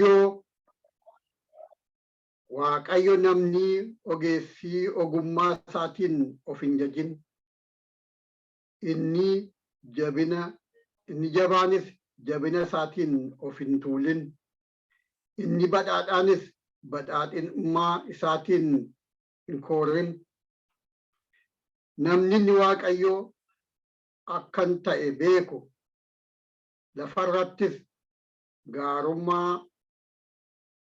Waaqayyoo Waaqayyo namni ogeessii ogummaa isaatiin of hin jajin. Inni jabina inni jabaanis jabina isaatiin of hin tuulin. Inni badhaadhaanis badhaadhinummaa isaatiin hin koorin. Namni inni Waaqayyo akkan ta'e beeku, lafarrattis gaarummaa,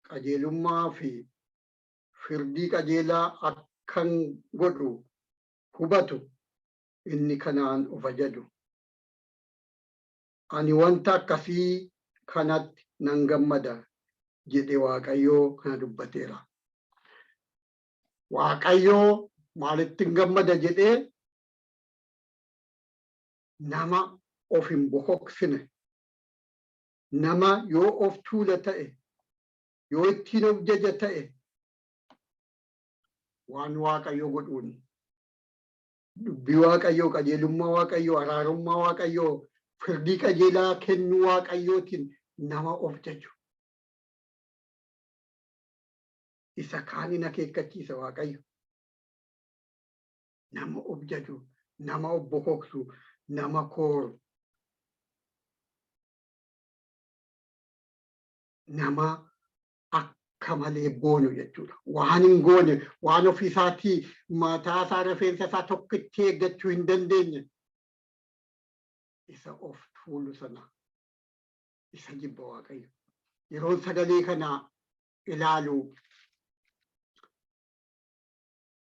qajeelummaa fi firdii qajeelaa akkan godhu hubatu inni kanaan of ajaju. Ani wanta akkasii kanatti nan gammada jedhe Waaqayyoo kana dubbateera. Waaqayyoo maalittin gammada jedhee nama of hin bokoksine, nama yoo of tuula ta'e, yoo ittiin of jaja ta'e, waan Waaqayyo godhuun dubbii Waaqayyoo, qajeelummaa Waaqayyoo, araarummaa Waaqayyoo, firdii qajeelaa kennuu Waaqayyootiin nama of jaju. Isa kaan in akeekkachiisa Waaqayyo. Nama of jaju, nama of bokoksu, nama kooru, nama akka malee boonu jechuudha. Waan hin goone, waan ofii isaatii mataa isaa rifeensa isaa tokkitti eeggachuu hin dandeenye isa of tuulu sana isa jibba Waaqayyo. Yeroon sagalee kana ilaalu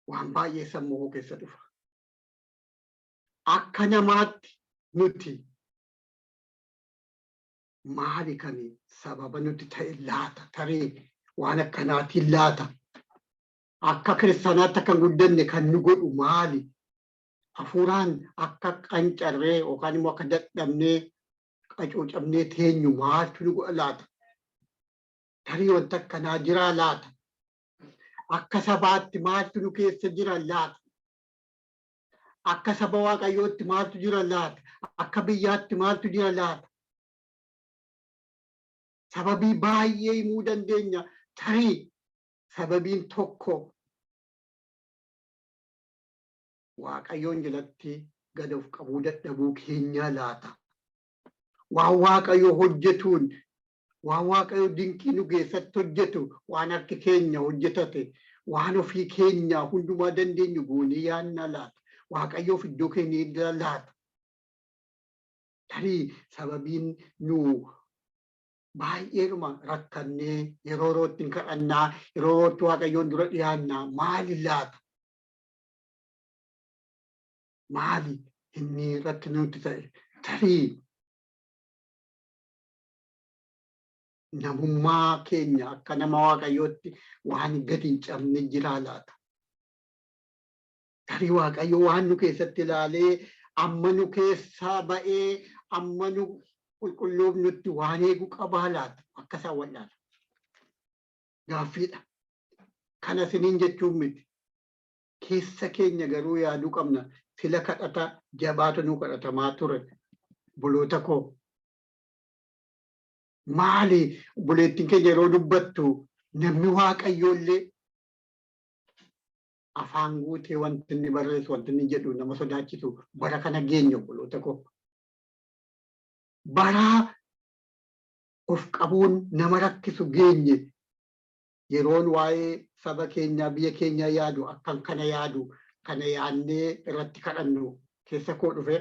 waan baay'ee sammuu koo keessa dhufa. Akka namaatti nuti maali kan sababa nuti ta'e laata? Tarii waan akkanaatiin laata? Akka kiristaanaatti akka hin guddanne kan nu godhu maali? Hafuuraan akka qancarree yookaan immoo akka dadhabnee qacuucamnee teenyu maaltu nu godha laata? Tarii wanta akkanaa jiraa laata? Akka sabaatti maaltu nu keessa jira laata? Akka saba Waaqayyootti maaltu jira laata? Akka biyyaatti maaltu jira laata? Sababii baay'ee himuu dandeenya. Tarii sababiin tokko Waaqayyoon jalatti gad of qabuu dadhabuu keenyaa laata? Waan Waaqayyo hojjetuun, waan Waaqayyo dinqii nu keessatti hojjetu, waan harki keenya hojjetate, waan ofii keenya hundumaa dandeenyu goonee yaannaa laata? Waaqayyoof iddoo keenya laata? Tarii sababiin nu baay'eedhuma rakkannee yeroo yerootti hin kadhannaa, yeroo yerootti Waaqayyoon dura dhiyaannaa maali laata? Maali inni rakkina nutti ta'e? Tarii namummaa keenya akka nama Waaqayyootti waan gadi hin cabne jiraa laata? Tarii Waaqayyo waan nu keessatti ilaalee amma nu keessaa ba'ee amma nu qulqulloofnutti waan eegu qabaa laata? Akka isaan wal'aala. Gaaffiidha. Kana isiniin jechuun miti. Keessa keenya garuu yaaduu qabna. Sila kadhata jabaatu nu kadhatamaa ture. Obboloota koo. Maali obboleettiin keenya yeroo dubbattu namni Waaqayyoo illee afaan guutee wanti inni barreessu wanti inni jedhu nama sodaachisu bara kana geenye obboloota koo. Bara of qabuun nama rakkisu geenye. Yeroon waa'ee saba keenyaa biyya keenyaa yaadu akkan kana yaadu kana yaadnee irratti kadhannu keessa koo dhufe.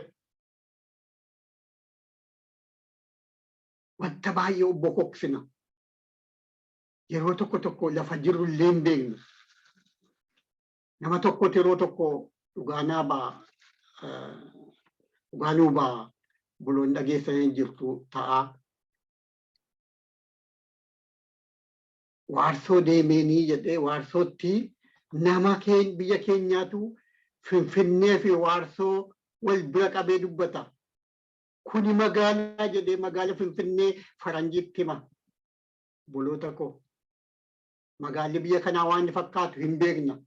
Wanta baay'ee obbo koksina. Yeroo tokko tokko lafa jirru illee hin beeknu. Nama tokkotu yeroo tokko dhugaa naa ba'a dhugaa nuu ba'a boloon dhageessanii jirtu ta'a. Waarsoo deemeenii jedhee Waarsootti nama biyya keenyaatu Finfinnee fi Waarsoo wal bira qabee dubbata. Kuni magaalaa jedhee magaala Finfinnee faranjiitti hima. Obboloota koo. Magaalli biyya kanaa waan inni fakkaatu hin beekna.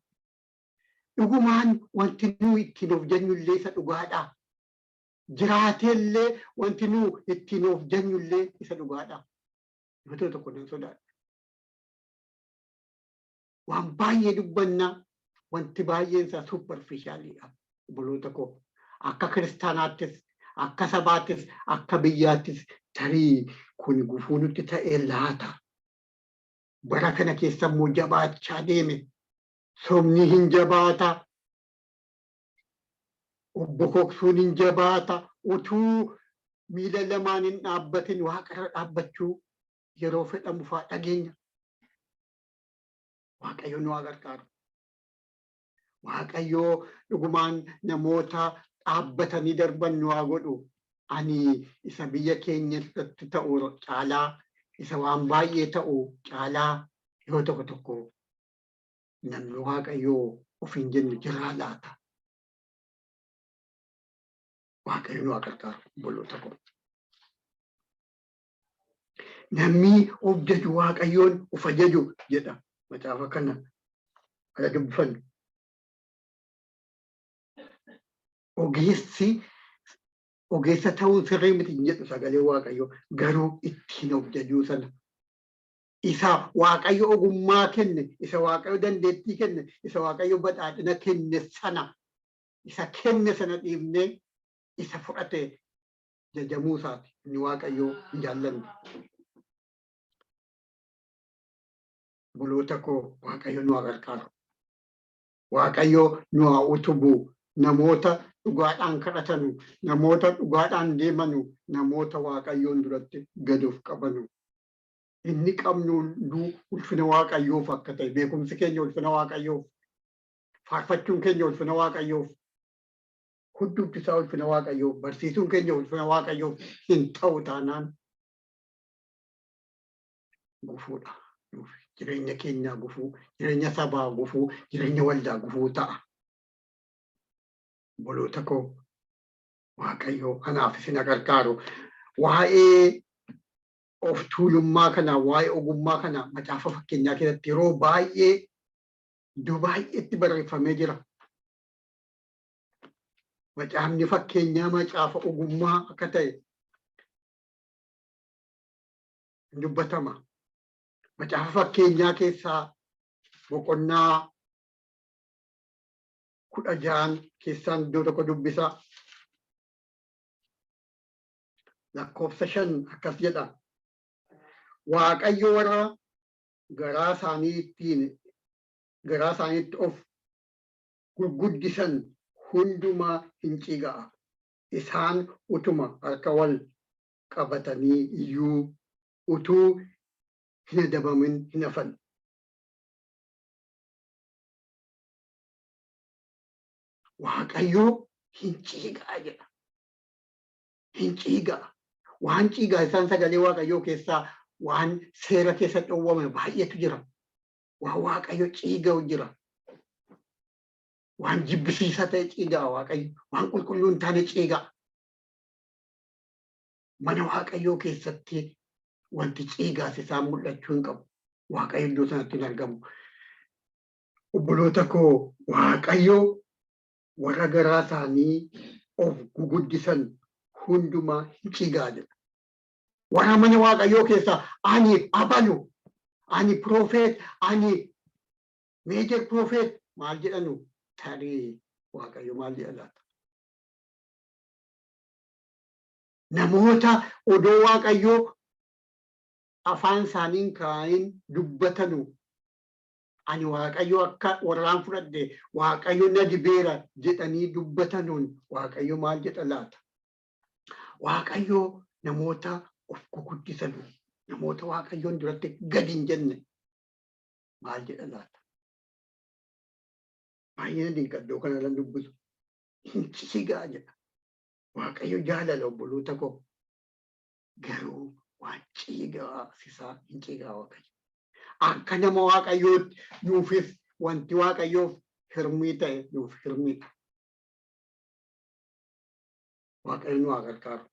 Dhugumaan wanti nu ittiin of janyullee isa dhugaadha. Jiraateellee wanti nu ittiin of janyullee isa dhugaadha. Yoo ta'u tokko nan sodaadha. Waan baay'ee dubbannaa, wanti baay'een isaa superficialiidha. Obboloota koo, akka kiristaanaattis, akka sabaattis, akka biyyaattis tarii kun gufuu nutti ta'ee laata? Bara kana keessa immoo jabaachaa deeme. Sobni hin jabaata. Obbo Koksuun hin jabaata. Utuu miila lamaan hin dhaabbatin waaqarra dhaabbachuu yeroo fedhamu faa dhageenya. Waaqayyo nu haa gargaaru. Waaqayyo dhugumaan namoota dhaabbatanii darban nu haa godhu. Ani isa biyya keenya irratti ta'u caalaa, isa waan baay'ee ta'u caalaa, yeroo tokko tokko namni Waaqayyoo ofiin jennu jiraa laata? Waaqayyo nu haa gargaaru, obboloota koo. Namni of jaju Waaqayyoon of ajaju jedha macaafa kana ala dubbifannu. Ogeessi ogeessa ta'uun sirrii miti hin jedhu sagalee Waaqayyoo, garuu ittiin of jajuu sana, isa Waaqayyo ogummaa kenne, isa Waaqayyo dandeettii kenne, isa Waaqayyo badhaadhina kenne sana, isa kenne sana dhiibnee isa fudhate jajamuu isaati inni Waaqayyoo hin jaallanne. Obboloota koo, Waaqayyo nu haa gargaaru. Waaqayyo nu haa utubu. Namoota dhugaadhaan kadhatanu, namoota dhugaadhaan deemanu, namoota Waaqayyoon duratti gad of qabanu. Inni qabnu hunduu ulfina Waaqayyoof akka ta'e, beekumsi keenya ulfina Waaqayyoof, faarfachuun keenya ulfina Waaqayyoof, hundumti isaa ulfina Waaqayyoof, barsiisuun keenya ulfina Waaqayyoof hin ta'u taanaan gufuudha. Nuuf jireenya keenyaa gufuu, jireenya sabaa gufuu, jireenya waldaa gufuu ta'a. Obboloota koo, Waaqayyo kanaaf isin gargaaru. Waa'ee of tuulummaa kana, waa'ee ogummaa kana macaafa fakkeenyaa keessatti yeroo baay'ee, iddoo baay'eetti barreeffamee jira. Macaafni fakkeenyaa macaafa ogummaa akka ta'e dubbatama. Macaafa fakkeenyaa keessaa boqonnaa 16 keessaan iddoo tokko dubbisa. Lakkoofsa 5 akkas jedha. Waaqayyo warra garaa isaaniittiin garaa isaaniitti of gurguddisan hundumaa hin ciiga'a. Isaan utuma harka wal qabatanii iyyuu utuu hin adabamin hin hafan. Waaqayyo hin ciiga'a jedha. Hin ciiga'a. Waan ciigaa isaan sagalee Waaqayyoo keessaa waan seera keessa dhowwame baay'eetu jira. Waan Waaqayyo ciiga'u jira. Waan jibbisiisaa ta'e ciiga'a Waaqayyo. Waan qulqulluu hin taane ciiga'a. Mana Waaqayyoo keessatti wanti ciigaas isaan mul'achuu hin qabu. Waaqayyo iddoo sanatti hin argamu. Obboloota koo, Waaqayyo warra garaa isaanii of guguddisan hundumaa hin ciiga'a jedha. Warra mana Waaqayyoo keessa ani abalu, ani prophet, ani major prophet maal jedhanu, tarii Waaqayyo maal jedha laata? Namoota odoo Waaqayyoo afaan isaaniin kaa'in dubbatanu, ani Waaqayyo akka warraan fudhadhe, Waaqayyo na dibeera jedhanii dubbatanuun Waaqayyo maal jedha laata? Waaqayyo namoota of guguddisanu, namoota Waaqayyoon duratti gadi hin jenne maal jedha laata? Baay'ee na dinqa iddoo kana lan dubbisu. Hin ciigaa jedha. Waaqayyo jaalala, obboloota koo. Garuu waan ciigaa sisaa hin ciigaa Waaqayyo. Akka nama Waaqayyootti nuufis wanti Waaqayyoof hirmii ta'e nuuf hirmiidha. Waaqayyo nu haa gargaaru.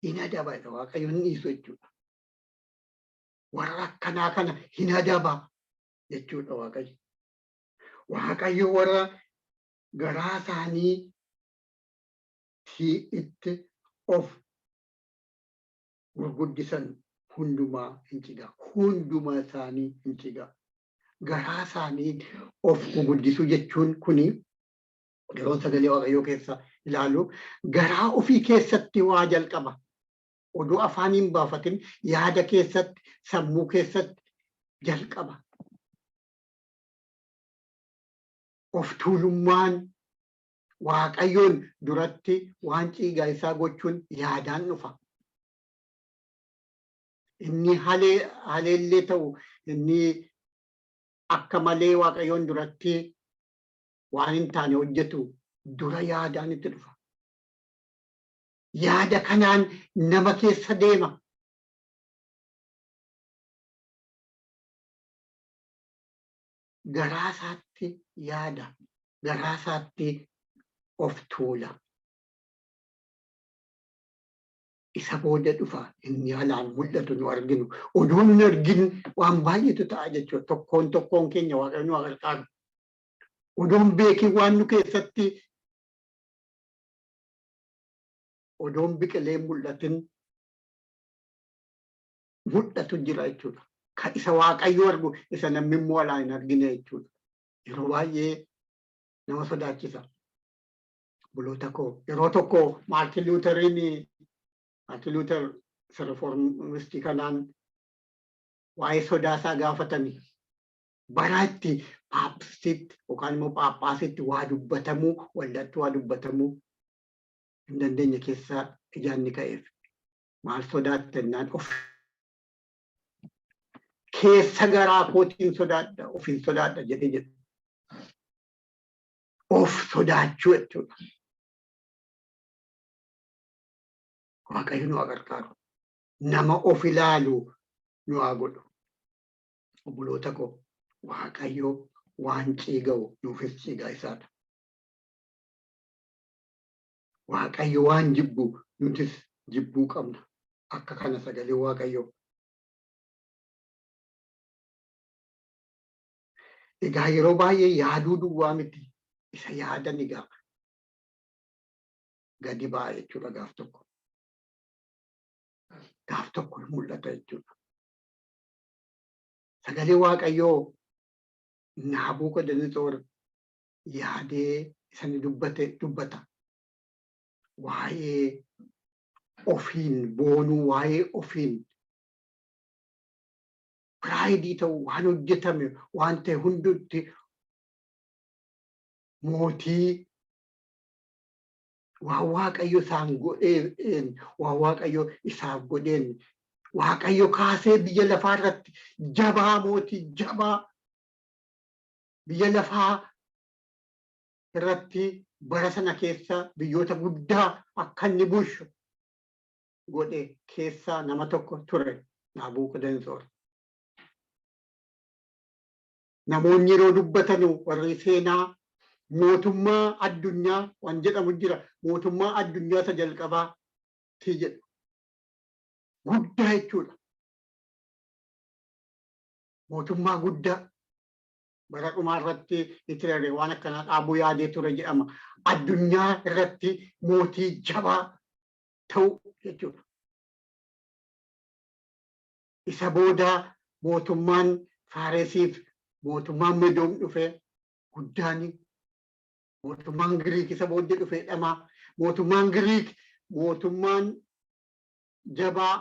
Hin adaba jedha Waaqayyo, hin dhiisu jechuudha. Warra akkanaa kana hin adaba jechuudha Waaqayyo. Waaqayyo warra garaa isaanii itti of gurguddisan hundumaa hin cigaa. Hundumaa isaanii hin cigaa. Garaa isaanii of guguddisuu jechuun kuni yeroon sagalee Waaqayyoo keessa ilaalu garaa ofii keessatti waa jalqaba. Oduu afaan hin baafatin yaada keessatti, sammuu keessatti jalqaba. Of tuulummaan Waaqayyoon duratti waan ciigaa isaa gochuun yaadaan dhufa. Inni haleellee ta'u, inni akka malee Waaqayyoon duratti waan hin taane hojjetu dura yaadaan itti dhufa. Yaada kanaan nama keessa deema. Garaa isaatti yaada, garaa isaatti of tuula. Isa booda dhufa inni alaan mul'atu nu arginu. Oduu hin argin waan baay'eetu ta'a jechuudha. Tokkoon tokkoon keenya Waaqayyo nu haa gargaaru. Odoo hin beekin waan nu keessatti odoon biqilee mul'atin mul'atu jira jechuudha. Kan isa Waaqayyo argu isa namni immoo alaa hin argine jechuudha. Yeroo baay'ee nama sodaachisa. Obboloota koo, yeroo tokko Maartin Luuteriin, Maartin Luuter isa reformistii kanaan waa'ee sodaa isaa gaafatanii, bara itti paapsitti yookaan immoo phaaphaasitti waa dubbatamuu, waldaatti waa dubbatamuu hin dandeenye keessa ijaan ni ka'eef. Maal sodaatte jennaan, of keessa garaa kootiin sodaadha, ofiin sodaadha jedhee jedhu. Of sodaachuu jechuudha. Waaqayyo nu haa gargaaru. Nama of ilaalu nu haa godhu. Obboloota koo, Waaqayyo waan ciiga'u nuufis ciigaa isaadha. Waaqayyo waan jibbu nutis jibbuu qabna. Akka kana sagalee Waaqayyoo. Egaa yeroo baay'ee yaaduu duwwaa miti, isa yaadan egaa gadi ba'a jechuudha gaaf tokko. Gaaf tokko mul'ata jechuudha. Sagalee Waaqayyoo Naabukadanatsoor yaadee isa inni dubbate dubbata. Waa'ee ofiin boonuu, waa'ee ofiin piraayidii ta'u, waan hojjetame waan ta'e hundutti mootii, waan Waaqayyo isaan godheen, waan Waaqayyo isaaf godheen, Waaqayyo kaasee biyya lafaa irratti jabaa, mootii jabaa biyya lafaa irratti bara sana keessa biyyoota guddaa akka inni bulchu godhe keessaa nama tokko ture Naabukadanatsoor. Namoonni yeroo dubbatanu, warri seenaa, mootummaa addunyaa waan jedhamu jira. Mootummaa addunyaa isa jalqabaa ti jedhu. Guddaa jechuudha. Mootummaa guddaa bara dhumaa irratti Hitler waan akkanaa dhaabuu yaadee ture jedhama. Addunyaa irratti mootii jabaa ta'u jechuudha. Isa booda mootummaan Faaresiif mootummaan Medoom dhufe guddaani. Mootummaan Giriik isa booddee dhufe jedhama. Mootummaan Giriik mootummaan jabaa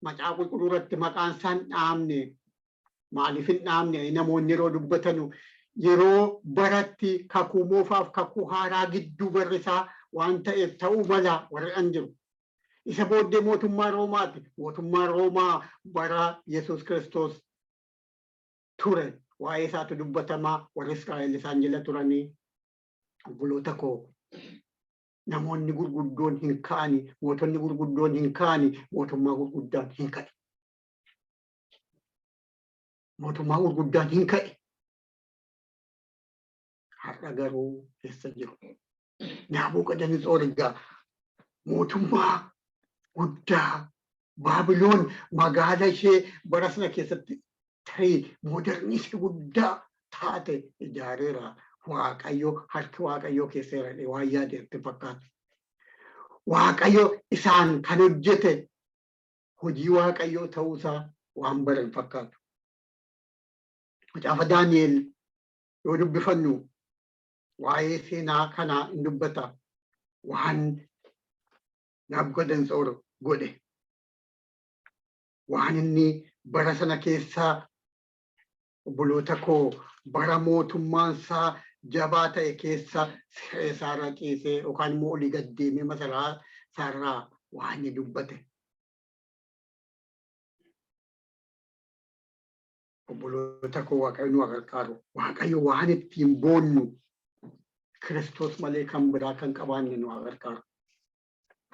Macaafa Qulqulluu irratti maqaan isaa hin dhaamne. Maaliif hin dhaamne? Namoonni yeroo dubbatanu, yeroo baratti kakuu moofaaf kakuu haaraa gidduu barri isaa waan ta'eef ta'uu mala warri an jiru. Isa booddee mootummaa Roomaati. Mootummaa Roomaa bara Yesuus Kiristoos ture. Waa'ee isaatu dubbatamaa, warri Israa'el isaan jala turanii. Obboloota koo, namoonni gurguddoon hin ka'ani, mootonni gurguddoon hin ka'ani, mootummaa gurguddaan hin ka'e. Mootummaa gurguddaan hin ka'e. Har'a garuu eessa jiru? Naabukadanatsoor egaa mootummaa guddaa Baabiloon magaala ishee bara sana keessatti tarii mooderni ishee guddaa taate ijaareera. Waaqayyo, harki Waaqayyoo keessa jira waan yaade itti fakkaata. Waaqayyo isaan kan hojjete Hojii Waaqayyoo ta'uusaa waan baran fakkaatu. Macaafa Daani'el yoo dubbifannu waa'ee seenaa kanaa in dubbata. Waan Naabukadnetsoor godhe. Waan inni bara sana keessa, obboloota koo, bara mootummaan isaa jabaa ta'e keessa siree isaarra ciisee yookaan immoo olii gad deemee masaraa isaarraa waan inni dubbate. Obboloota koo, Waaqayyo nu gargaaru. Waaqayyo waan ittiin boonnu Kiristoos malee kan biraa kan qabaanne nu gargaaru.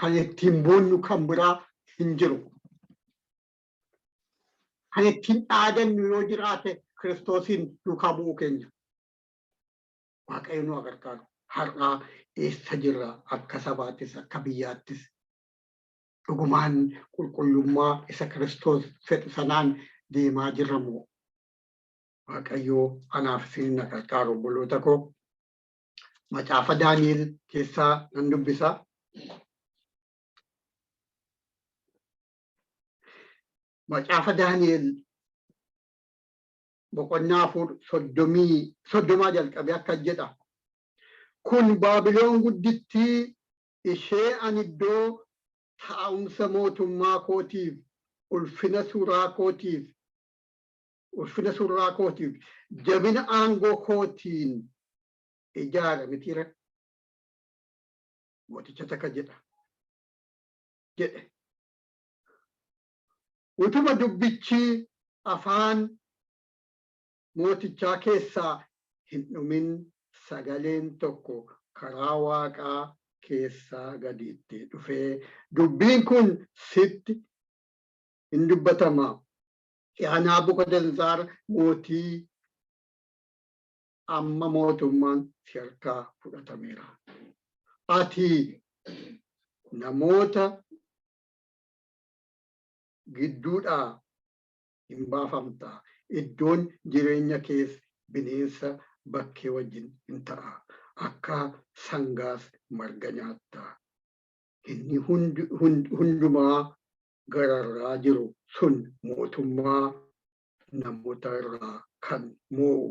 Kan ittiin boonnu kan biraa hin jiru. Kan ittiin dhaadannu yoo jiraate Kiristoosiin duukaa bu'uu keenya. Waaqayyo nu gargaaru. Har'aa eessa jirra akka sabaattis akka biyyaattis? Dhugumaan qulqullummaa isa Kiristoos fedhu sanaan deemaa jirra moo? Waaqayyoo anaaf isin na gargaaru, obboloota koo. Macaafa Daani'el keessaa nan dubbisa. Macaafa Daani'el boqonnaa 4 30 jalqabee akkas jedha. "Kun Baabiloon guddittii ishee ani iddoo taa'umsa mootummaa kootiif, ulfina surraa kootiif, jabina aangoo kootiin ijaare mitiire?" Mooticha takka jedha jedhe. Utuma dubbichi afaan mootichaa keessaa hin dhumin, sagaleen tokko karaa Waaqaa keessaa gadiitti dhufee, "Dubbiin kun sitti hin dubbatama. Yaa Naabukadnezar mootii, amma mootummaan si harkaa fudhatameera. Ati namoota gidduudhaa hin baafamta. Iddoon jireenya kees bineensa bakkee wajjin hin ta'a. Akka sangaas marga nyaatta. Inni hundumaa gararraa jiru sun mootummaa namoota irraa kan moo'u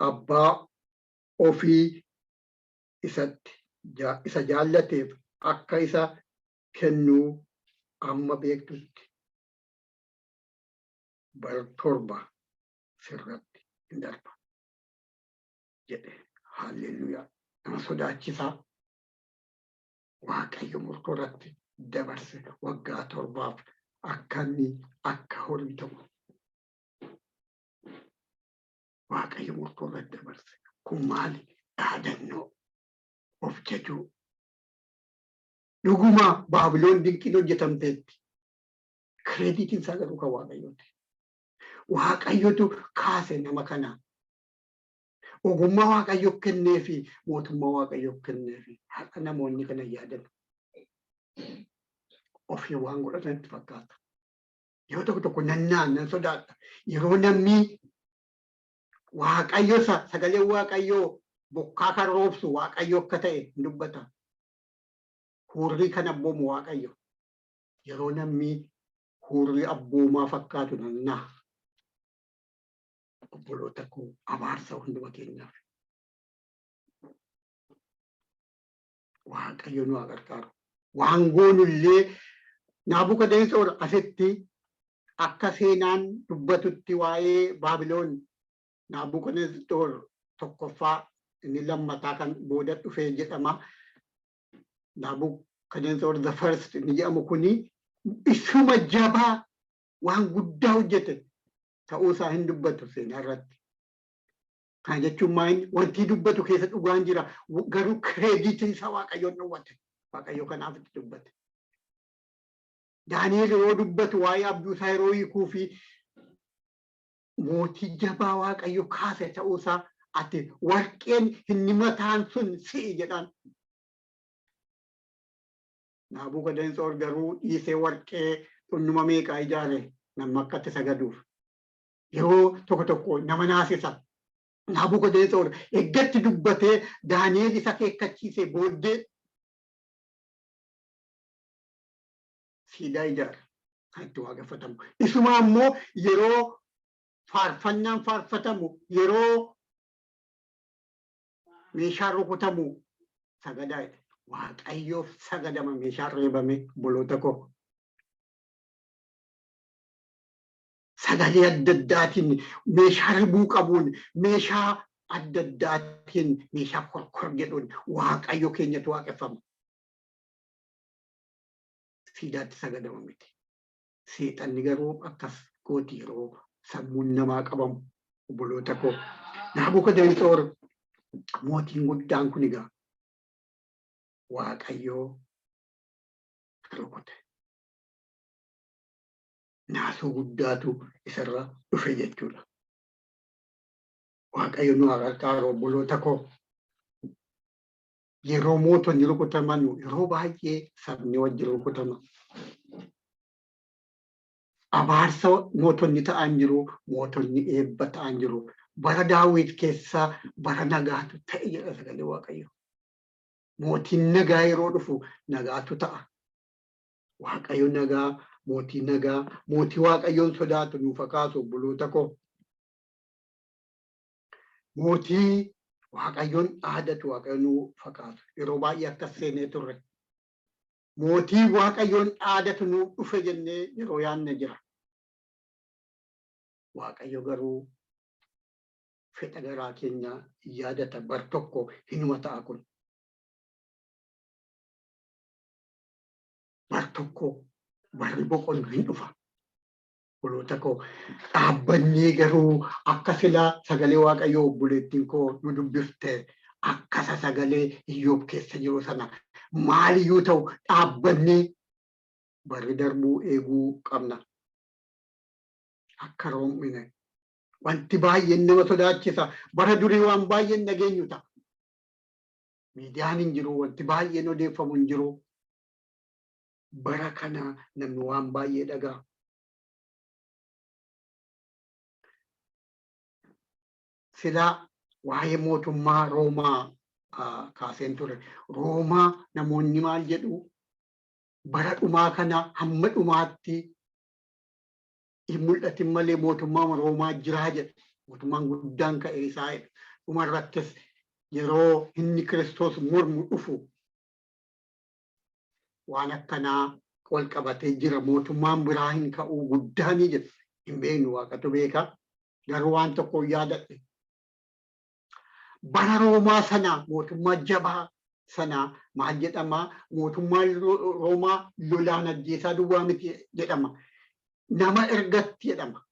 abbaa ofii isatti isa jaallateef akka isa kennuu amma beektutti bara 7 sirratti hin darba" jedhe. Haalleluuyaa! Nama sodaachisaa. Waaqayyo murtoo irratti dabarse, waggaa 7f akka inni akka horii ta'u. Waaqayyo murtoo irratti dabarse. Kun maali? Dhaadannoo. Of jajuu. Dhuguma Baabiloon dinqiin hojjetamteetti. Creditiin isaa garuu kan Waaqayyooti. Waaqayyotu kaase nama kana. Ogummaa Waaqayyo kenneefi, mootummaa Waaqayyo kenneefi. Har'a namoonni kana yaadan. Ofii waan godhatan itti fakkaata. Yeroo tokko tokko nannaan nan sodaadha. Yeroo namni Waaqayyo isa sagaleen Waaqayyoo bokkaa kan roobsu Waaqayyo akka ta'e hin dubbata. Hurrii kan abboomu Waaqayyo. Yeroo namni hurrii abboomaa fakkaatu nannaa. Obboloota koo, abaarsa hunduma keenyaaf. Waaqayyo nu haa gargaaru. Waan goonullee Naabukadnezar asitti akka seenaan dubbatutti waa'ee Baabiloon, Naabukadnezar tokkoffaa, inni lammataa kan booda dhufee jedhama. Naabukadnezar the first inni jedhamu kuni isuma jabaa waan guddaa hojjete ta'uusaa hin dubbatu seenaa irratti. Kana jechuun maal? Wanti dubbatu keessa dhugaan jira, garuu creditiin isaa Waaqayyoon dhowwate. Waaqayyo kanaaf itti dubbate. Daani'el yeroo dubbatu waa'ee abjuu isaa yeroo hiikuu fi mootii jabaa Waaqayyo kaase ta'uusaa, ati warqeen inni mataan sun si'i jedhaan. Naabukadnezar garuu dhiisee warqee dhunnuma meeqaa ijaare nama akka itti sagaduuf. Yeroo tokko tokko nama naasisa. Naabukadnezar eggatti dubbatee Daani'el isa akeekkachiise booddee siidaa ijaare. Kan itti waaqeffatamu. Isuma immoo yeroo faarfannaan faarfatamu, yeroo meeshaan rukutamu sagadaa jedhe. Waaqayyoof sagadama meeshaan reebame, obboloota koo. Sagalee adda addaatiin, meeshaa ribuu qabuun, meeshaa adda addaatiin, meeshaa korkor jedhuun Waaqayyo keenyatu waaqeffama. Siidaatti sagadama miti. Seexanni garuu akkas gooti yeroo sammuun namaa qabamu, obboloota koo. Naabukadnetsoor mootiin guddaan kun egaa Waaqayyoo rukute. Naasuu guddaatu isarra dhufe jechuudha. Waaqayyo nu haa gargaaru, obboloota koo. Yeroo mootonni rukutaman yeroo baay'ee sabni wajjin rukutama. Abaarsa mootonni ta'an jiru, mootonni eebba ta'an jiru. Bara Daawit keessa bara nagaatu ta'e jedha sagalee Waaqayyo. Mootiin nagaa yeroo dhufu nagaatu ta'a. Waaqayyo nagaa, mootii nagaa, mootii Waaqayyoon sodaatu nuuf haa kaasu, obboloota koo. Mootii Waaqayyoon dhaadatu Waaqayyo nuuf haa kaasu. Yeroo baay'ee akkas seenee turre. Mootii Waaqayyoon dhaadatu nuuf dhufe jennee yeroo yaadne jira. Waaqayyo garuu fedha garaa keenya yaadata, bar tokko hinuma ta'a kun. Bar tokko barri boqonnu hin dhufa. Obboloota koo, dhaabbannee garuu akka sila sagalee Waaqayyoo obboleettiin koo nu dubbifte, akkasa sagalee Iyyoob keessa jiru sana maaliyyuu ta'u dhaabbannee barri darbuu eeguu qabna. Akka room'ine wanti baay'een nama sodaachisa. Bara durii waan baay'een dhageenyu ta'a. Miidiyaan hin jiru, wanti baay'een odeeffamu hin jiru. Bara kana namni waan baay'ee dhaga'a. Silaa waa'ee mootummaa Roomaa kaaseen ture. Roomaa namoonni maal jedhu? Bara dhumaa kana hamma dhumaatti hin mul'atin malee mootummaan Roomaa jiraa jedhu. Mootummaan guddaan ka'e isaa jedhu. Dhuma irrattis yeroo inni Kiristoos mormu dhufu waan akkanaa wal qabatee jira. Mootummaan biraa hin ka'uu guddaanii jedhu. Hin beeknu, Waaqatu beeka. Garuu waan tokko yaadadhe. Bara Roomaa sana, mootummaa jabaa sana, maal jedhama? Mootummaan Roomaa lolaan ajjeesaa duwwaa miti jedhama. Nama ergatti jedhama.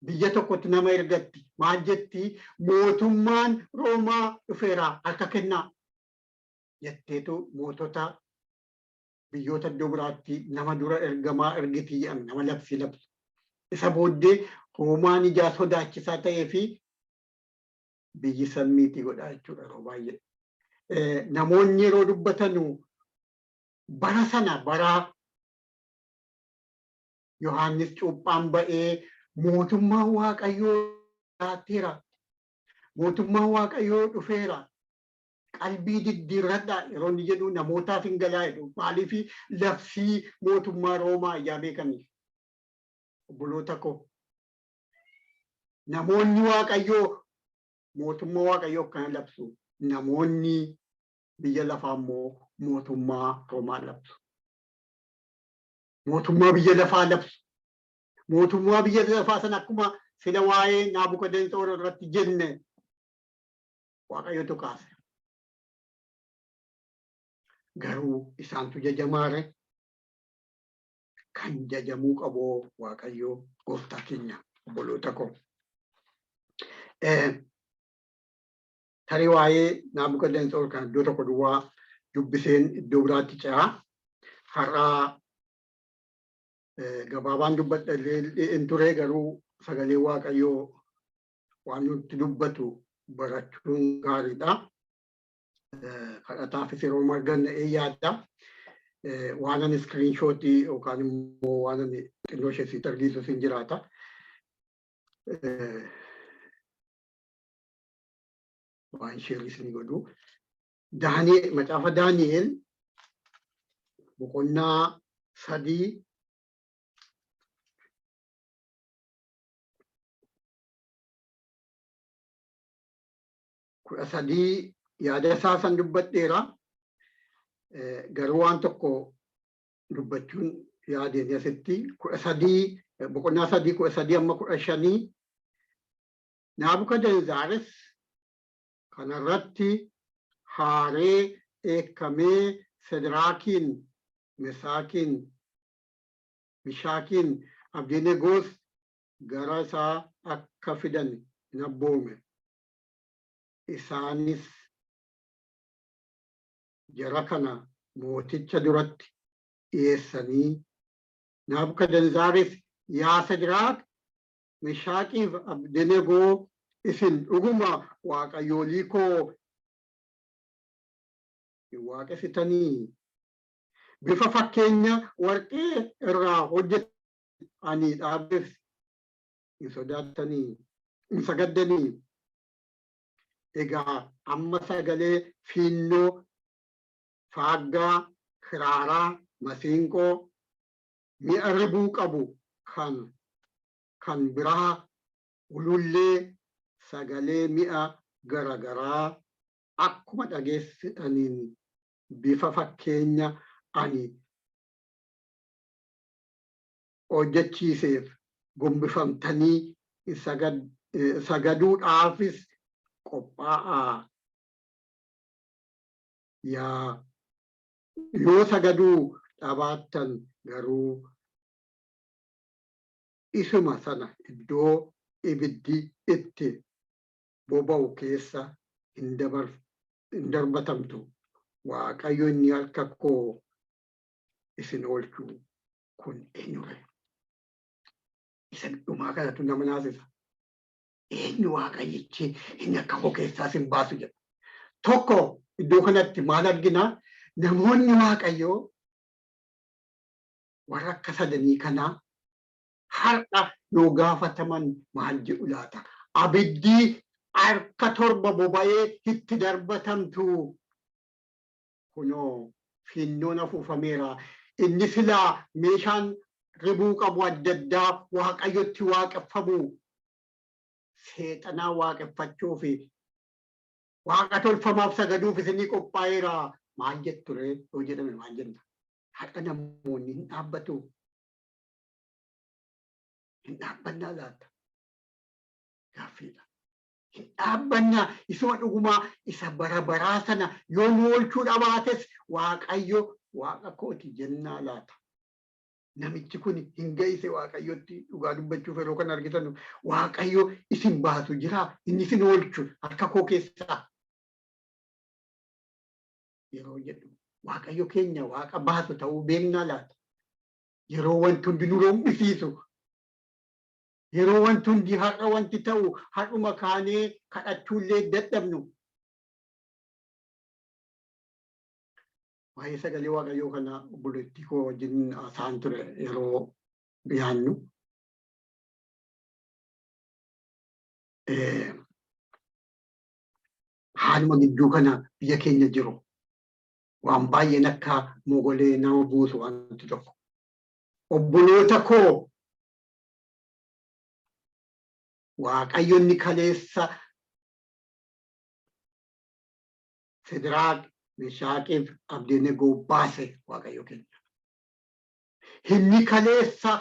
Biyya tokkotti nama ergatti. Maal jetti? "Mootummaan Roomaa dhufeera, harka kennaa" jetteetu mootota biyyoota iddoo biraatti nama dura ergamaa ergiti jedhama, nama labsii labsu. Isa booddee Roomaan ijaa sodaachisaa ta'ee fi biyyi sammiitii godhaa jechuudha yeroo baay'ee. Namoonni yeroo dubbatanu bara sana, bara Yohaannis cuuphaan ba'ee, "Mootummaan Waaqayyoo dhiyaateera. Mootummaan Waaqayyoo dhufeera. Qalbii diddiirradhaa" yeroo inni jedhu namootaaf hin galaa jedhu. Maaliif? Labsii mootummaa Roomaa ijaa beekaniif. Obboloota koo, namoonni Waaqayyoo mootummaa Waaqayyoo akkana labsu. Namoonni biyya lafaa immoo mootummaa Roomaa labsu. Mootummaa biyya lafaa labsu. Mootummaa biyya lafaa sana akkuma sila waa'ee Naabukadnetsoor irratti jenne Waaqayyotu kaase. Garuu isaantu jajamaare? Kan jajamuu qabu Waaqayyo gooftaa keenya, obboloota koo. Tarii waa'ee Naabukadnetsoor kan iddoo tokko duwwaa dubbiseen iddoo biraatti ce'a. Har'aa gabaabaan dubbadha illee ture, garuu sagalee Waaqayyoo waan nutti dubbatu barachuun gaariidha. Kadhataafis yeroo marganne yaadda. Waan ani screenshot yookaan immoo waan ani xinnoo ishee sitti argiisu sin jiraata. Waan share isin godhu. Daani'el, macaafa Daani'el boqonnaa 3. 13 yaada isaa san dubbadheera. Garuu waan tokko dubbachuun yaadeen asitti 13, boqonnaa 3, 13 amma 15. Naabukadnezaaris kanarratti haaree dheekkamee Sedraakiin, Mesaakiin, Mishaakiin, Abdeenegoos gara isaa akka fidan hin abboome. Isaanis jara kana mooticha duratti dhiyeessanii, Naabukadnezaaris, "Yaa Sedraak, Meshaaqiif Abdenegoo, isin dhuguma waaqayyoolii koo hin waaqessitanii? Bifa fakkeenya warqee irraa hojjetame ani dhaabeef hin sodaattanii, hin sagaddanii? Egaa amma sagalee fiinnoo, faaggaa, kiraaraa, masiinqoo, mi'a ribuu qabu kan biraa, ulullee, sagalee mi'a garagaraa akkuma dhageessitaniin bifa fakkeenya ani hojjechiiseef gombifamtanii sagaduudhaafis qophaa'aa. Yaa yoo sagaduu dhabaattan garuu isuma sana iddoo ibiddi itti boba'u keessa hin darbatamtu. Waaqayyo inni harka koo isin oolchu kun eenyure?" Isa dhumaa kanatu nama naasisa. Eenyu Waaqayyichi inni akka koo keessaa isin baasu jedha. Tokko, iddoo kanatti maal argina? Namoonni Waaqayyoo warra akka sadanii kanaa har'a yoo gaafataman maal jedhu laata? Abiddi harka torba boba'ee itti darbatamtu. Kunoo fiinnoon afuufameera. Inni silaa meeshaan ribuu qabu adda addaa Waaqayyotti waaqeffamu, seexanaa waaqeffachuu fi waaqa tolfamaaf sagaduuf isinii qophaa'eera. Maal jettu ree yoo jedhame maal jenna? Har'a namoonni hin dhaabbatu. Hin dhaabbannaa laata? Gaaffiidha. Hin dhaabbannaa? Isuma dhugumaa isa bara baraa sana yoo nu oolchuu dhabaates Waaqayyo Waaqa kooti jennaa laata? Namichi kun hin ga'ise Waaqayyotti dhugaa dubbachuuf. Yeroo kana argitan, Waaqayyo isin baasu jira, inni isin oolchu harka koo keessaa yeroo jedhu, Waaqayyo keenya Waaqa baasu ta'uu beeknaa laata? Yeroo wanti hundi nu rombisiisu, yeroo wanti hundi har'a wanti ta'u har'uma kaanee kadhachuullee dadhabnu. Waa'ee sagalee Waaqayyoo kana obboleettii koo wajjin haasa'an ture yeroo yaannu. Haaluma gidduu kana biyya keenya jiru waan baay'een akka mogolee nama buusu wanti tokko. Obboloota koo, Waaqayyo inni kaleessa Sidiraaq, Meshaaqiif Abdeenegoo baase Waaqayyo keenya. Inni kaleessa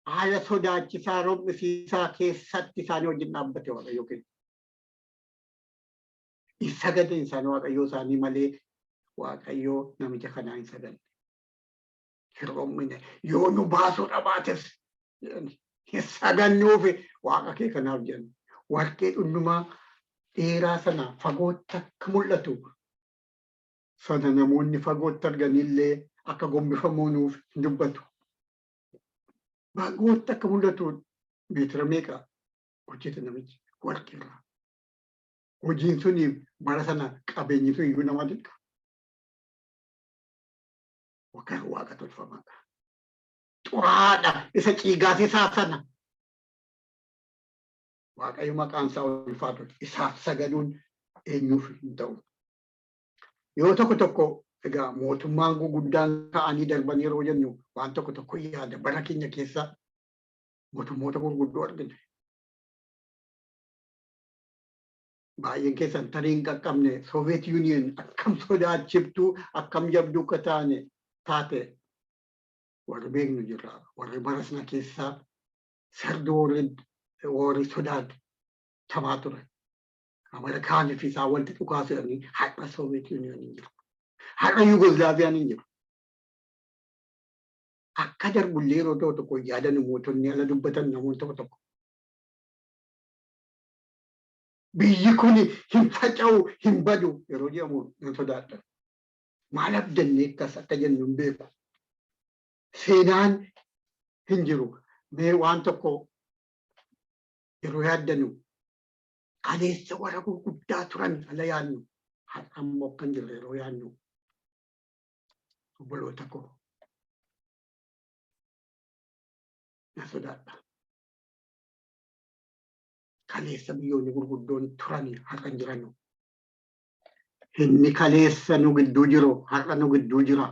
haala sodaachisaa rom'isiisaa keessatti isaanii wajjin dhaabbate Waaqayyo keenya. Hin sagadan isaan Waaqayyoo isaanii malee Waaqayyoo namicha kanaa hin saganne. Hin rommine, yoo nu baasuu dhabaates hin sagannuufi Waaqa kee kanaaf jedhan. Warqee dhundhumaa dheeraa sana fagootti akka mul'atu sana namoonni fagootti arganillee akka gombifamuunuuf hin dubbatu. Fagootti akka mul'atu meetira meeqa hojjete namichi warqee irraa. Hojiin suni bara sana qabeenyi sun iyyuu nama dinqa. Garuu waaqa tolfamaadha. Xuraadha isa ciigaasisaa sana. Waaqayyo maqaan isaa ulfaatu, isaaf sagaduun eenyuuf hin ta'u? Yoo tokko tokko egaa mootummaan guguddaan ka'anii darban yeroo jennu waan tokko tokko yaada. Bara keenya keessa mootummoota gurguddoo argina. Baay'een keessan tarii hin qaqqabne. Soviet Union akkam sodaachiftuu, akkam jabduu akka taane taate warri beeknu jirra. Warri bara sana keessaa Third World War sodaatamaa ture. Ameerikaanii fi isaan walitti dhukaasu jedhanii. Har'a Soviet Union hin jiru. Har'a Yugoslaaviyaan hin jiru. Akka darbullee yeroo tokko tokko yaadan mootonni ala dubbatan namoonni tokko tokko. Biyyi kun hin faca'u, hin badu yeroo jedhamu nan sodaadha. Maal abdannee akkas akka jennu hin beeku. Seenaan hin jiru. Mee waan tokko yeroo yaaddanu, kaleessa warra gurguddaa turan ala yaadnu, har'a immoo akka hin jirre yeroo yaadnu, obboloota koo, na sodaadha. Kaleessa biyyoonni gurguddoon turan har'a hin jiranu. Inni kaleessa nu gidduu jiru har'a nu gidduu jira.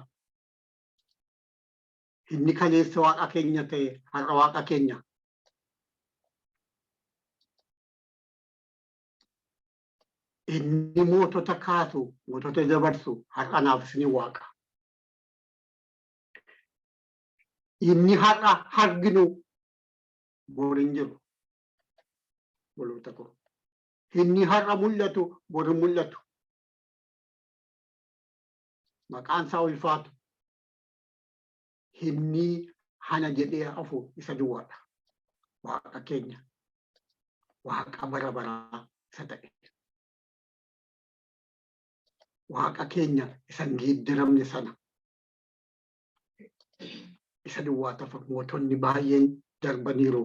Inni kaleessa Waaqa keenya ta'e har'a Waaqa keenya. Inni mootota kaasu, mootota dabarsu har'a naaf isin Waaqa. Inni har'a arginu bor hin jiru. Obboloota koo. Inni har'a mul'atu bor hin mul'atu. Maqaan isaa ulfaatu. Inni hana jedhee hafu isa duwwaadha. Waaqa keenya. Waaqa bara baraa isa ta'e. Waaqa keenya isa hin geeddaramne sana. Isa duwwaa tafa. Mootonni baay'een darbaniiru.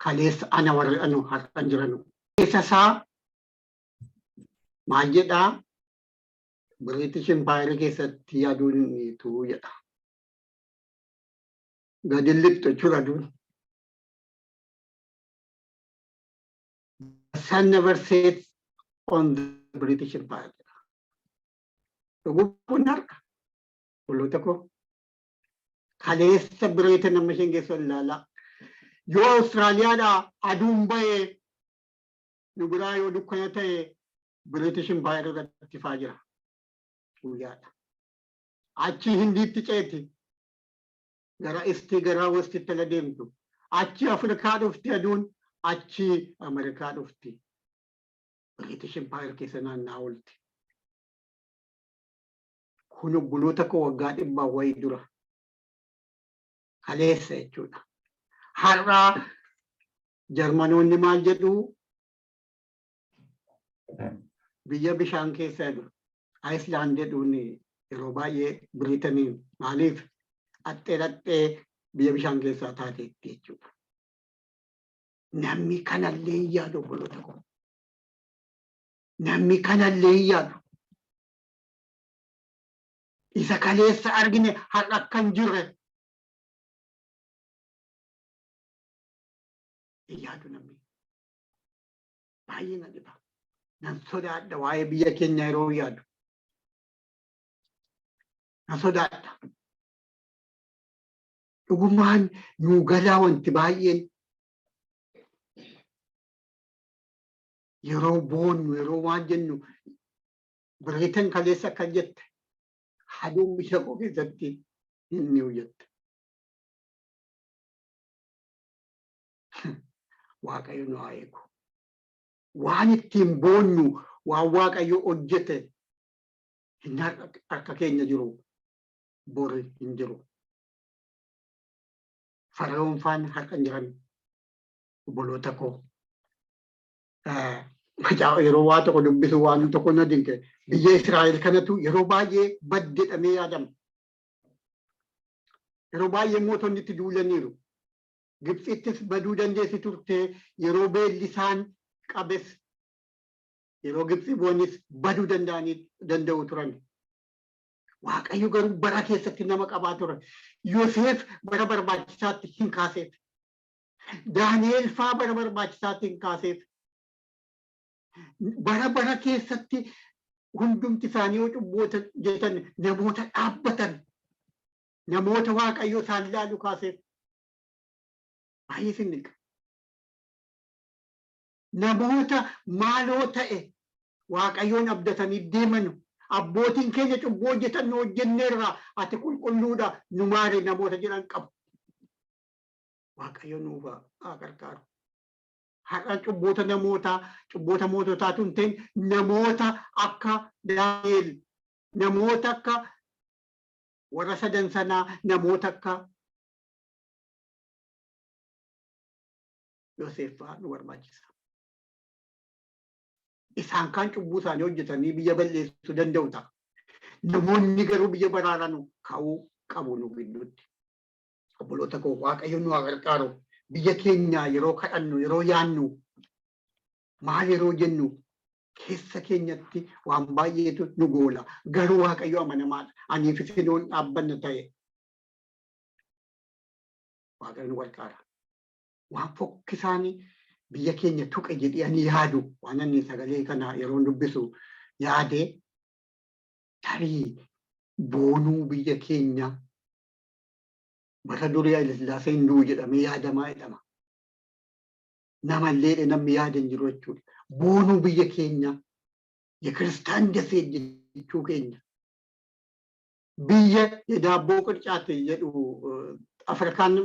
Kaleessa ana warri anu har'an jiranu. Keessa isaa maal jedhaa? British Empire keessatti aduun hin dhiitu jedha. Gadi lixxu jechuudha aduun. The sun never sets on the British Empire jedha. Dhuguma kun harka. Obboloota koo. Kaleessa Britain amma isheen geessu ilaalaa. Yoo Awustiraaliyaadhaa aduun ba'ee nu biraa yoo dukkana ta'e, British Empire irratti ifaa jira. Guyyaadha. Achi Hindiitti ceeti. Gara Eastii, gara Westitti ala deemtu. Achi Afrikaa dhufti aduun, achi Ameerikaa dhufti. British Empire keessa naanna'aa oolti. Kun, obboloota koo, waggaa 100 wayii dura. Kaleessa jechuudha. Har'a Jarmanoonni maal jedhu? Biyya bishaan keessa jedhu. Island jedhuun yeroo baay'ee Biriitaniin. Maaliif? Dhaxxee dhaxxee biyya bishaan keessaa taateetti jechuudha. Namni kanallee hin yaadu, obboloota koo. Namni kanallee hin yaadu. Isa kaleessa argine har'a akka hin jirre hin yaadu namni. Baay'ee na dhiba. Nan sodaadha waa'ee biyya keenya yeroo yaadu. Nan sodaadha. Dhugumaan nuu galaa wanti baay'een yeroo boonnu, yeroo waan jennu, Biriitan kaleessa akkan jette, "Aduun biyya koo keessatti hin dhi'u" jette. Waaqayyo nu haa eegu. Waan ittiin boonnu, waan Waaqayyo hojjete hin harka keenya jiru bori hin jiru. Fara'oon faan harka hin jiran, obboloota koo. Macaafa yeroo waa tokko dubbisu waan tokko na dinqe. Biyya Israa'el kanatu yeroo baay'ee badde jedhamee yaadama. Yeroo baay'ee mootonni itti duulaniiru. Gibxittis baduu dandeessi turte. Yeroo beelli isaan qabes, yeroo Gibxi bu'anis baduu danda'anii danda'u turan. Waaqayyo garuu bara keessatti nama qabaa ture. Yoseef bara barbaachisaatti hin kaaseef. Daani'el faa bara barbaachisaatti hin kaaseef. Bara bara keessatti hundumti isaanii yoo cubboota jedhan namoota dhaabbatan, namoota Waaqayyo isaan ilaalu kaaseef. Baay'ee sin dinqa. Namoota maaloo ta'e Waaqayyoon abdatanii deemanu. Abbootiin keenya cubbuu hojjetan, nu hojjenneerra, ati qulqulluudha, nu maari namoota jedhan qabu. Waaqayyo nuuf haa gargaaru. Har'a cubboota namootaa, cubboota moototaatu hin ta'in, namoota akka Daani'el, namoota akka warra sadan sanaa, namoota akka Yoseef fa'aa nu barbaachisa. Isaan kaan cubbuu isaanii hojjetanii biyya balleessuu danda'u ta'a. Namoonni garuu biyya baraaranu ka'uu qabu nu gidduutti. Obboloota koo, Waaqayyo nu haa gargaaru. Biyya keenya yeroo kadhannu, yeroo yaannu, maal yeroo jennu, keessa keenyatti waan baay'eetu nu goola. Garuu Waaqayyo amanamaadha. Aniif isinoon dhaabbanna ta'e Waaqayyo nu gargaara. Waan fokkisaan biyya keenya tuqe jedhee ani yaadu, waan ani sagalee kana yeroo dubbisu yaade, tarii boonuu biyya keenya. Bara durii Hayilasillaaseen hin du'u jedhamee yaadamaa jedhama. Namallee namni yaada hin jiru jechuudha. Boonuu biyya keenya, የክርስቲያን ደሴት jechuu keenya. Biyya የዳቦ ቅርጫት jedhu, Afrikaan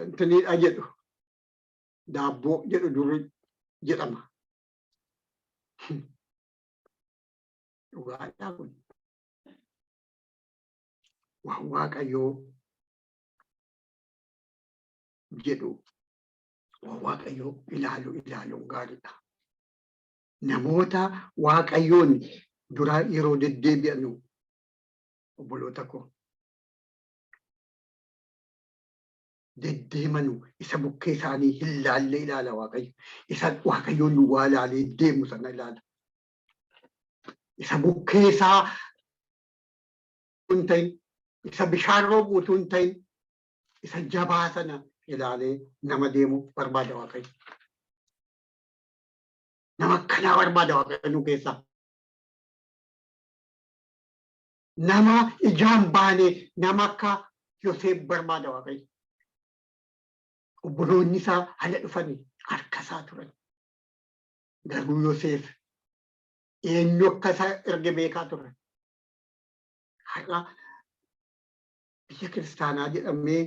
intiniidha jedhu, daabboo jedhu duri jedhama. Dhugaadhaa kun. Waan Waaqayyoo jedhu, waan Waaqayyoo ilaalu ilaaluun gaariidha. Namoota Waaqayyoon dura yeroo deddeebi'anu, obboloota koo, deddeemanu, isa bukkee isaanii hin laalle ilaala Waaqayyo. Isa Waaqayyoon duwwaa ilaalee deemu sana ilaala. Isa bukkee isaa hin ta'in, isa bishaan roobu utuu hin ta'in, isa jabaa sana ilaalee nama deemu barbaada Waaqayyo. Nama akkanaa barbaada Waaqayyo nu keessaa. Nama ijaan baane, nama akka Yoseef barbaada Waaqayyo. Obboloonni isaa ala dhufanii harka isaa turan. Garuu Yoseef eenyu akka isa erge beekaa ture. Har'a biyya kiristaanaa jedhamee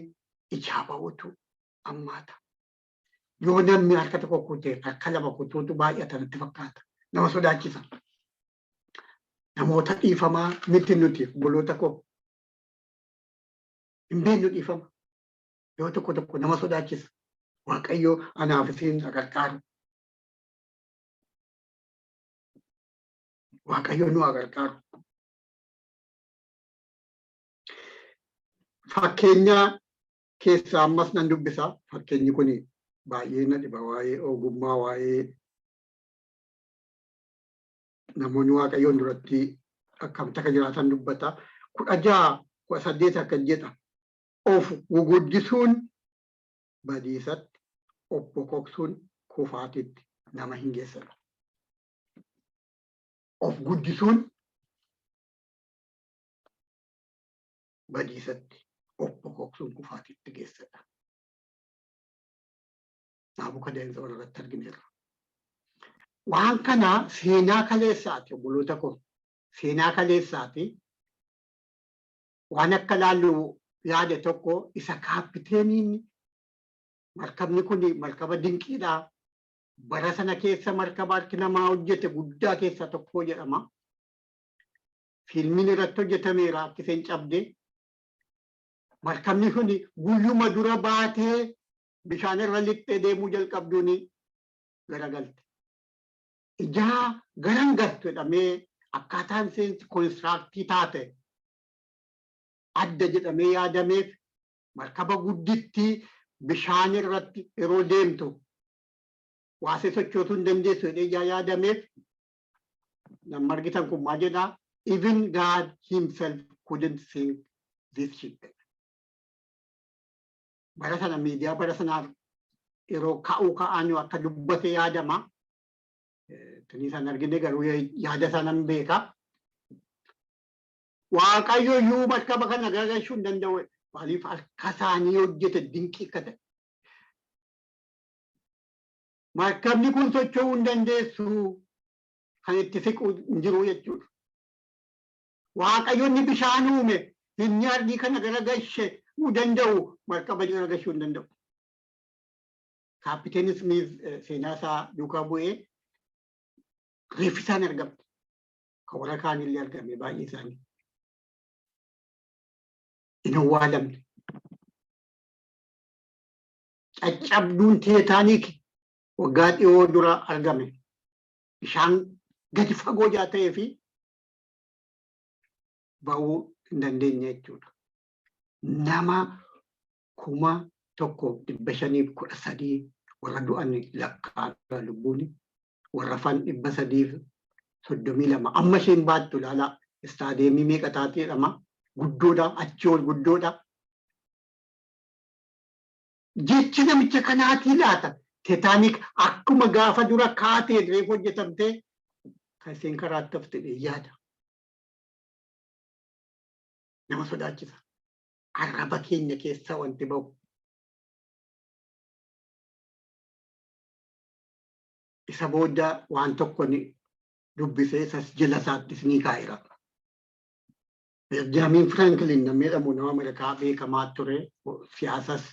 ijaa ba'utu ammaata. Yoo namni harka tokko kute, harka lama kutuutu baay'ata natti fakkaata. Nama sodaachisa. Namoota dhiifamaa miti nuti, obboloota koo. Hin beeknu dhiifama. Yoo tokko tokko nama sodaachisa. Waaqayyo anaaf isin gargaaru. Waaqayyo nu haa gargaaru. Fakkeenya keessaa ammas nan dubbisa. Fakkeenyi kun baay'ee na dhiba, waa'ee ogummaa, waa'ee namoonni Waaqayyoon duratti akkamitti akka jiraatan dubbata. 16:18 akka jedha. Of guguddisuun badiisatti, of bokoksuun kufaatitti nama hin geessadha. Of guddisuun badiisatti, of bokoksuun kufaatitti geessadha. Naabukadnezar irratti argineerra. Waan kana seenaa kaleessaati, obboloota koo. Seenaa kaleessaati. Waan akka laallu yaade tokko, isa kaapiteeniin markabni kun markaba dinqiidha. Bara sana keessa markaba harki namaa hojjete guddaa keessaa tokko jedhama. Fiilmiin irratti hojjetameera akka isheen cabde. Markabni kun guyyuma dura baatee bishaan irra lixxee deemuu jalqabduun garagalte. Ijaa garan galtu jedhamee, akkaataan isheen construct taate adda jedhamee yaadameef, markaba gudditti bishaan irratti yeroo deemtu waasee sochootuu hin dandeessu jedhee ijaa yaadameef, namni argitan kun maal jedhaa? "Even God himself couldn't sink this ship." Bara sana miidiyaa bara sanaaf yeroo ka'uu ka'an akka dubbate yaadama. Tuni isaan argine, garuu yaada isaa nan beeka. Waaqayyo iyyuu markaba kana garagalchuu hin danda'u. Maaliif? Harka isaanii hojjete, dinqii akka ta'e. Markabni kun socho'uu hin dandeessu, kan itti siqu hin jiru jechuudha. Waaqayyo inni bishaan uume, inni ardii kana garagalchee danda'u, markaba garagalchuu hin danda'u. Kaapteen Smith seenaa isaa duukaa bu'ee reeffi isaan argamte. Kan warra kaanillee argame baay'ee isaanii. Hin awwaalamne. Caccabduun Titanic waggaa dhiyoo dura argame. Bishaan gadi fagoo jaa ta'ee fi ba'uu hin dandeenye jechuudha. Nama 1513 warra du'an lakkaa'aa lubbuun warra hafan 332. Amma isheen baattu ilaalaa, istaadeemii meeqa taatee jedhama, guddoodha, achii ol guddoodha. Jechi namicha kanaatii laata Titanic akkuma gaafa dura kaatee reef hojjetamtee kan isheen karaatti hafte yaada. Nama sodaachisa. Arraba keenya keessaa wanti bahu. Isa booda waan tokko ni dubbisee isas jala isaattis ni kaa'eera. Benjamin Franklin namni jedhamu nama Ameerikaa beekamaa ture, siyaasas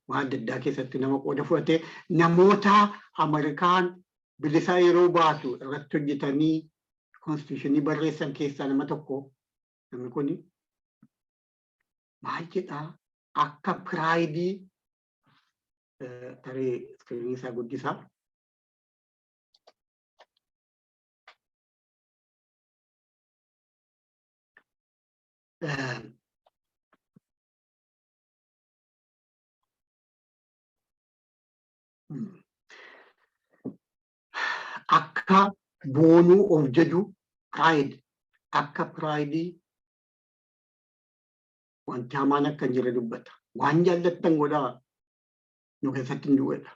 waan adda addaa keessatti nama qooda fudhate, namoota Ameerikaan bilisa yeroo baatu irratti hojjetanii constitutionii barreessan keessaa nama tokko. Namni kun maal jedhaa? Akka pride, tarii screenii isaa guddisaa. Akka boonuu of jaju, pride, akka pride wanti hamaan akka hin jirre dubbata. Waan jaallattan godhaa, nu keessatti hin du'edha.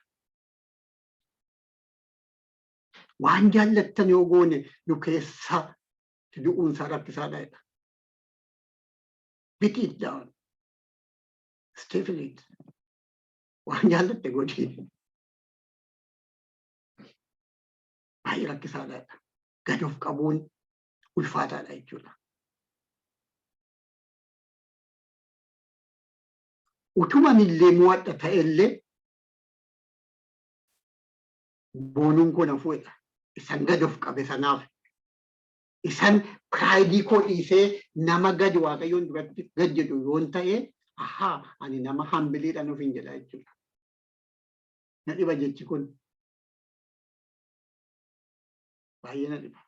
Waan jaallattan yoo goone nu keessa du'uun isaa rakkisaadha jedha. Beat it down. Stifle it. Waan jaallatte godhi. Baay'ee rakkisaadha jedha. Gad of qabuun ulfaataadha jechuudha. Utuman illee mo'adha ta'ellee boonuun koo na fuudha. Isan gad of qabe sanaaf, isan pride koo dhiisee nama gadi Waaqayyoon duratti gad jedhu yoon ta'e, ahaa, ani nama humbleiidhaan ofiin jedha jechuudha. Na dhiba jechi kun. Baay'ee na dhiba.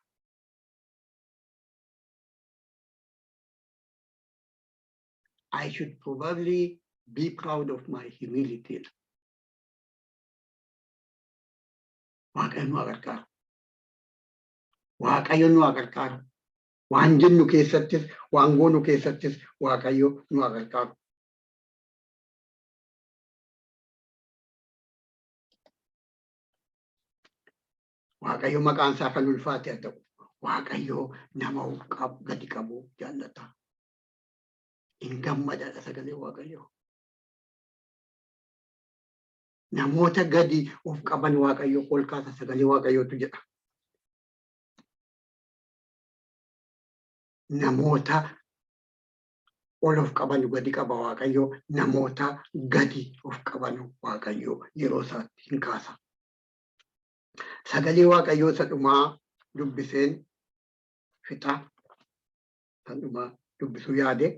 I should probably be proud of my humility. Waaqayyo nu haa gargaaru. Waaqayyo nu haa gargaaru. Waan jennu keessattis, waan goonu keessattis Waaqayyo nu haa gargaaru. Waaqayyo maqaan isaa kan ulfaate haa ta'u. Waaqayyo nama gadi qabu jaallata. Hin gammadaadha sagalee Waaqayyo. Namoota gadi of qaban Waaqayyo ol kaasa, sagalee Waaqayyootu jedha. Namoota ol of qaban gadi qaba Waaqayyo, namoota gadi of qaban Waaqayyo yeroo isaatti hin kaasa. Sagalee Waaqayyoo isa dhumaa dubbiseen fixa. Kan dhumaa dubbisuu yaade.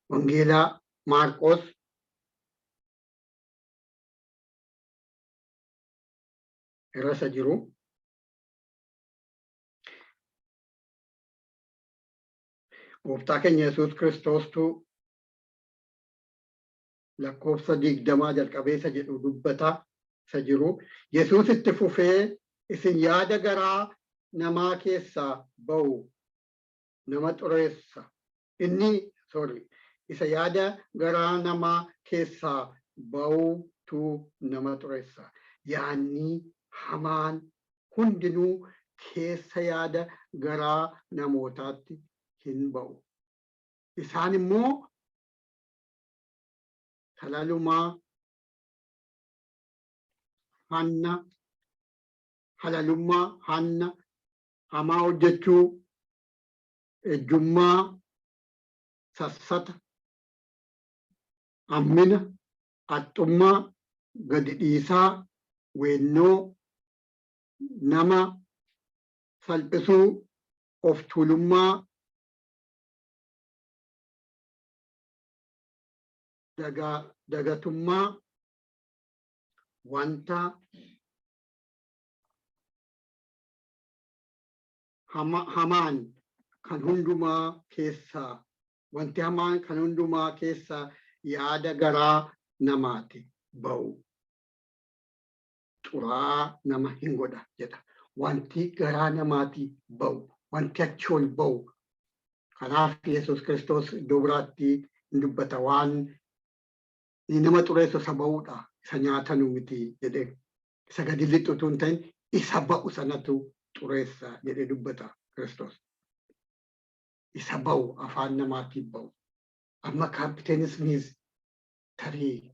Wangeelaa Maarqoos irra isa jiru. Gooftaa keenya Yesuus Kiristoostu lakkoofsa 20 jalqabee isa jedhu dubbata isa jiru. Yesuus itti fufee, "Isin yaada garaa namaa keessaa ba'u nama xureessa. Inni, sorry, isa yaada garaa namaa keessaa ba'utu nama xureessa. Yaanni hamaan hundinuu keessa yaada garaa namootaatti hin ba'u. Isaan immoo talalumaa Hanna, halalummaa, hanna, hamaa hojjechuu, ejjummaa, sassata, hammina, haxxummaa, gadi dhiisaa, weennoo, nama salphisuu, of tuulummaa, dagatummaa, wanta hamaan kan hundumaa keessaa, wanti hamaan kan hundumaa keessaa yaada garaa namaati ba'u xuraa'aa nama hin godha jedha. Wanti garaa namaati ba'u, wanti achi ol ba'u. Kanaaf Yesuus Kiristoos iddoo biraatti hin dubbata, waan nama xureessu isa ba'uudha, isa nyaatanu miti jedhee, isa gadi lixu utuu hin ta'in isa ba'u sanatu xureessa jedhee dubbata Kiristoos. Isa ba'u, afaan namaatiif ba'u. Amma Kaapteen Smith tarii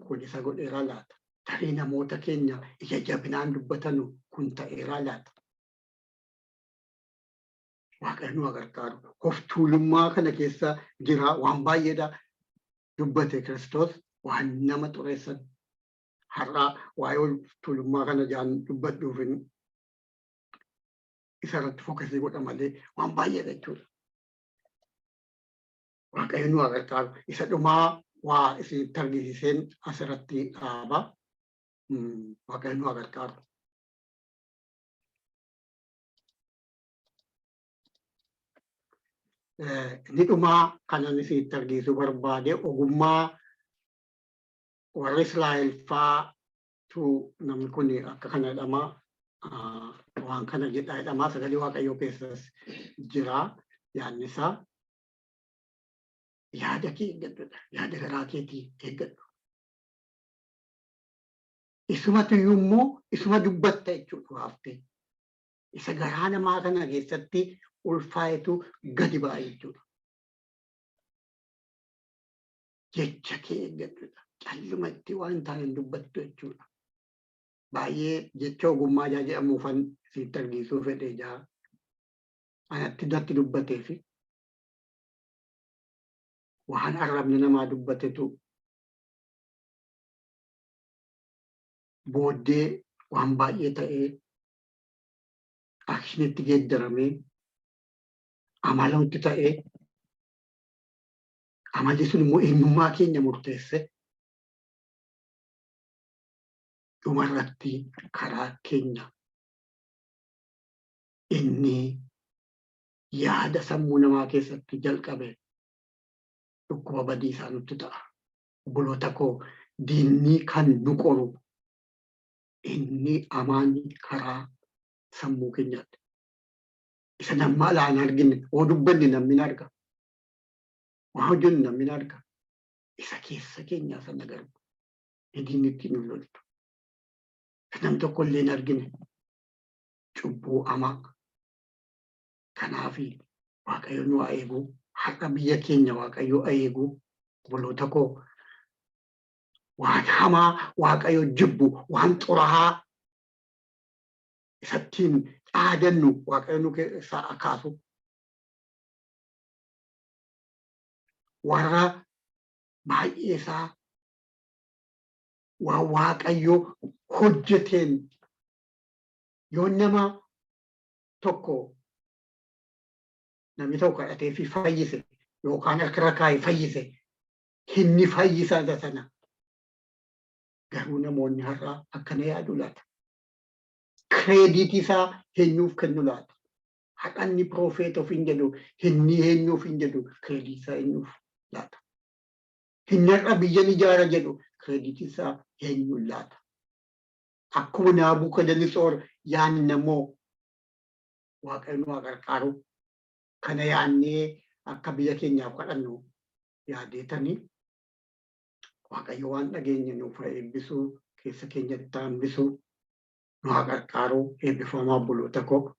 kun isa godheeraa laata? Tarii namoota keenya ija jabinaan dubbatanu kun ta'eeraa laata? Waaqayyo nu gargaaru. Of tuulummaa kana keessa jira, waan baay'eedha dubbate Kiristoos waan nama xureessan. Har'a waa'ee of tuulummaa kana jaan dubbadhuuf isa irratti focus godha malee waan baay'eedha jechuudha. Waaqayyo nu gargaaru. Isa dhumaa waa isinitti argisiiseen asirratti dhaaba. Waaqayyo nu gargaaru. Inni dhumaa kanan isinitti argisiisuu barbaade, ogummaa warra Israa'el faatu namni kun akka kana jedhama. Waan kana jedha jedhama. Sagalee Waaqayyoo keessas jira yaadni isaa. Yaada kee eeggadhudha. Yaada garaa keetii eeggadhu. Isumatu iyyuu immoo isuma dubbatta jechuudha waaftee. Isa garaa namaa kana keessatti ulfaayetu gadi ba'a jechuudha. Jecha kee eeggadhudha. Calluma itti waan taane dubbattu jechuudha. Baay'ee jecha ogummaa jaa jedhamuufan sitti argisiisuu fedhe jaa. Anatti natti dubbatee fi waan arrabni namaa dubbatetu booddee waan baay'ee ta'ee actionitti geeddaramee amala nutti ta'ee, amalli sun immoo eenyummaa keenya murteesse, dhumarratti karaa keenya inni yaada sammuu namaa keessatti jalqabe dhukkuba badiisaa nutti ta'a. Obboloota koo, diinni kan nu qoru inni amaan karaa sammuu keenyaatti. Isa namni alaan argine, oo dubbanne namni hin arga. Waa hojjennu namni hin arga. Isa keessa keenyaa sana garbu. Diinni ittiin nu loltu. Nam tokko illee hin argine. Cubbuu hamaa. Kanaaf Waaqayyo nu haa eegu. Har'a biyya keenya Waaqayyo haa eegu. Obboloota koo, waan hamaa Waaqayyo jibbu, waan xuraa'aa isattiin dhaadannu Waaqayyo nu keessaa kaasu. Warra baay'ee isaa waan Waaqayyo hojjeteen yoo nama tokko, namni tokko kadhatee fi fayyise yookaan harka irra kaa'ee fayyise, inni fayyisa isa sana. Garuu namoonni har'a akkana yaadu laata? Credit isaa eenyuuf kennu laata? Har'a inni prophet ofiin jedhu, inni eenyu ofiin jedhu, credit isaa eenyuuf laata? Inni har'a biyyan ijaara jedhu credit isaa eenyuun laata? Akkuma Naabukadanisoor yaannamoo? Waaqayyo nu haa gargaaru. Kana yaannee akka biyya keenyaaf kadhannu yaadeetanii, Waaqayyo waan dhageenye nuuf haa eebbisu, keessa keenyatti haa hambisu, nu haa gargaaru. Eebbifamaa, obboloota koo.